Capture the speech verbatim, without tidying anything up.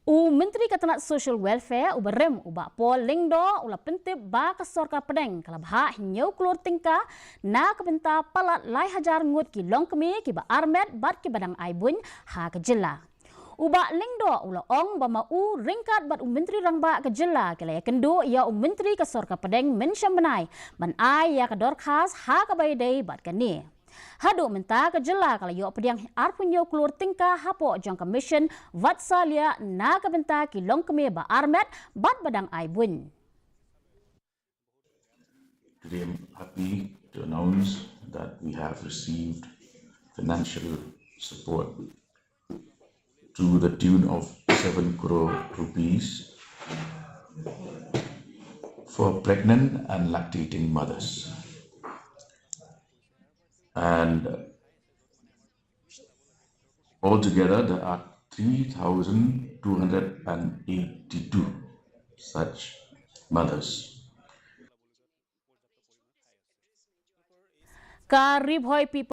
U Myntri ka tnat Social Welfare u barim u Bah Paul Lyngdoh u la pyntip ba ka sorkar pdeng ka la bhah hynñiew klur tyngka na ka bynta palat lai hajar ngut ki longkmie kiba armet bad kiba dang ai buiñ ha ka jylla. U Bah Lyngdoh u la ong ba ma u ryngkat bad u Myntri Rangbah ka jylla ki la ïakynduh ïa u Myntri ka sorkar pdeng mynshem bnai ban ai ïa ka dorkhas ha kaba ïadei bad kane. Haduh mynta ka jylla ka la ïoh pdiang arphew hynñiew klur tyngka hapoh jong ka mission Vatsalya na ka bynta ki longkmie ba armet bad ba dang ai buiñ. Today I'm happy to announce that we have received financial support to the tune of seven crore rupees for pregnant and lactating mothers. And altogether, there are three thousand two hundred and eighty-two such mothers. Ka Ri Bhoi People